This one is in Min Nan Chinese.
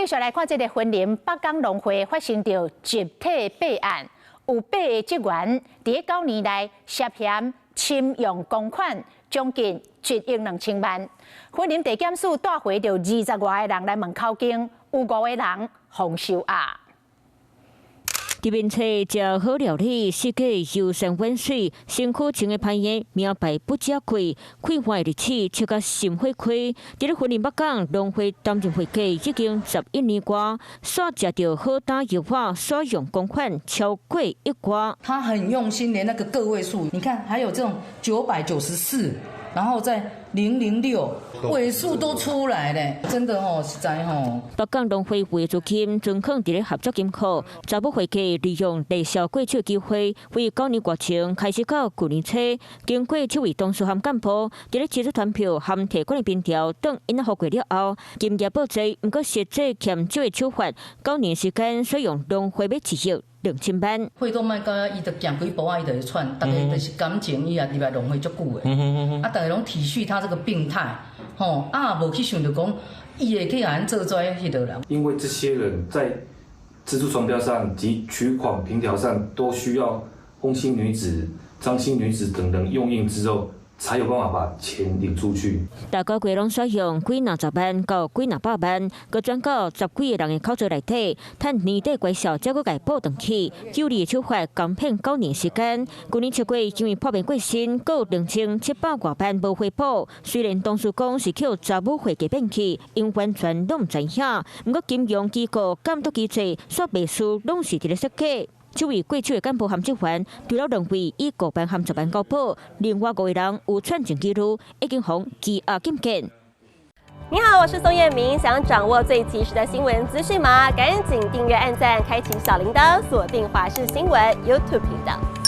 繼續來看這个雲林北港農會發生著集體弊案，有八个職員佇9年內涉嫌侵用公款將近1億2千萬。雲林地檢署帶回著20外个人來問口供，有五個人予收押。佇面冊食好料理，四界遊山玩水，身軀穿的歹的名牌不遮貴，快活的日子笑甲心火開。佇咧雲林北港農會擔任會計已經11年外，煞食著好大藥仔，使用公款超過億外。他很用心，連那個個位數，你看，還有這種994，然後再006，尾數都出來咧，真的吼，實在吼。北港農會為資金存放佇咧合作金庫，查某會計利用內銷過手機會，為9年外前開始到舊年初，經過七位董事和幹部，佇咧支出傳票和提款的憑條等𪜶仔過了後，金額報濟，毋過實際欠借的手法，九年時間使用農會欲1億2千萬。血動脈高壓，伊就行幾步仔，伊就會喘，逐家就是感情，伊也入來農會足久的，啊，逐家攏體恤他這個病態，吼，啊，無去想著講，伊會去共咱做這彼落人。因為這些人在支出傳票上及取款憑條上都需要翁姓女子、張姓女子等人用印之後，才有辦法把錢領出去。大家月攏使用幾若十萬到幾若百萬，閣轉到十幾个人的口座內底，趁年底關銷才閣共報轉去，有利的手法共騙九年時間。舊年7月因為破病過身，閣有2700外萬無回報。雖然當初講是予查某會計騙去，𪜶完全攏毋知影。毋過金融機構監督機制煞袂輸，攏是佇咧設計。這位過手的幹部和職員，除了兩位以5萬和10萬交保，另外五個人有串證記錄，已經予羈押禁見。你好，我是宋燕明，想掌握最及時的新聞資訊嗎？趕緊訂閱、按讚、開啟小鈴鐺，鎖定華視新聞 YouTube 頻道。